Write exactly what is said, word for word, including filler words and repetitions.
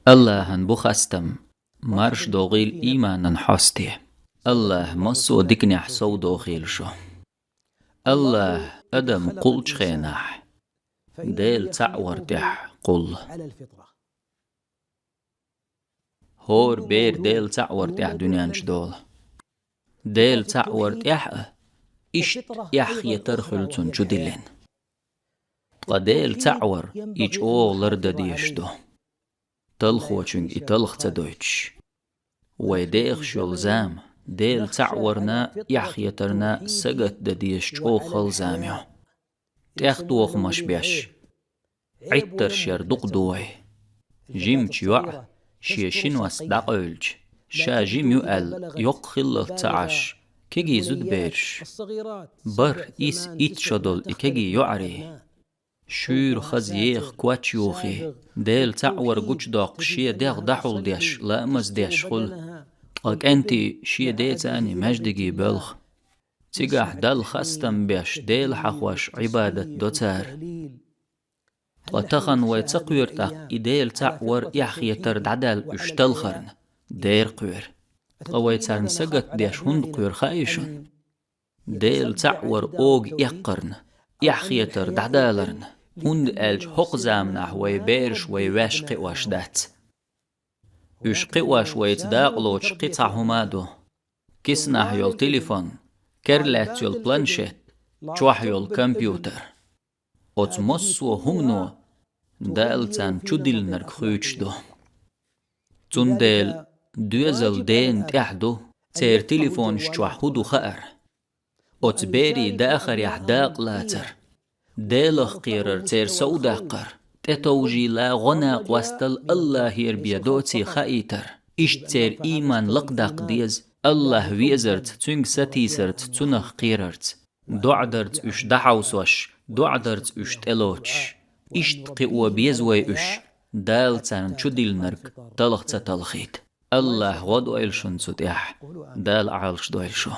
Аллахьан бу хастам, марш догӀийла ийманан хьосте. Аллахь массо а диканехь сов дохийла шу. Аллахь адам кхуллучу хенахь Дела цхьаъ вар тӀехь кхуллу. ХӀора бер Дела цхьаъ вар тӀехь дуьнен чу долу. Дела цхьаъ вар тӀехь а иштта эхь хетар хуьлу цунна чудиллина. Ткъа Дела цхьаъ вар и чӀогӀа лардан дезаш ду. Талхочуьнга и талха ца дойтуш. Вай дехаш йолу зама Дела цхьаъ варна, эхь хетарна сагатдан дезаш чӀогӀа хала зама ю. ТӀехтохамаш беш, Ӏиттарш яр дукха ду вай. Жимачу йоӀа шен шиност дӀакъевлича, ша жима ю аьлла, йоккха хиллалц ца Ӏаш, кегий зудабераш. БархӀ, исс, итт шо долу и кегий йоӀарий. Шуьйра хаза еха коч юхий, Дела цхьаъ вар гучудоккхуш шен дегӀ дӀахьулдеш, ламаз деш хуьлу. Ткъа кӀентий шен ден цӀарний маьждиге боьлху. Цигахь Далла хастам беш, Дела хьахош Ӏибадат до цара. Ткъа тахана вай ца кхоьру тӀаккха и Дела цхьаъ вар, эхь хетар дӀадаьлла уьш талхарна, дера кхоьру. Ткъа вай царна сагатдеш хӀунда кхоьру хаьий шуна? Дела цхьаъ вар ога эккхарна, эхь хетар дӀадаларна, хӀунда аьлча хӀокху заманахь вай бераш вай ваьш кхиош дац. Уьш кхиош вайца дакъалоцуш кхин цхьа хӀума а ду. Киснахь йолу телефон, керлаьцна йолу планшет, чохь йолу компьютер. Оцу массо а хӀумано Дала царна чудиллинарг хуьйцуш ду. Цундела доьзал дена тӀехь ду, церан телефонаш чохь хӀун ду хаар. Оцу берийн дахарехь дакъа лацар, Делах кхерар церан совдаккхар, тӀетовжийла гӀо-накъостал Аллахьера бен доций хаийтар, иштта церан ийман лакхадаккха деза, Аллахь везарца, Цуьнга сатийсарца, Цунах кхерарца. ДоӀа дарца уьш дӀахьовсош, доӀа дарца уьш тӀелоцуш. Иштта кхио беза вай уьш, Дала царна чудиллинарг талха ца талхийта. Аллахь гӀо дойла шуна цу тӀехь, Дала Ӏалаш дойла шу.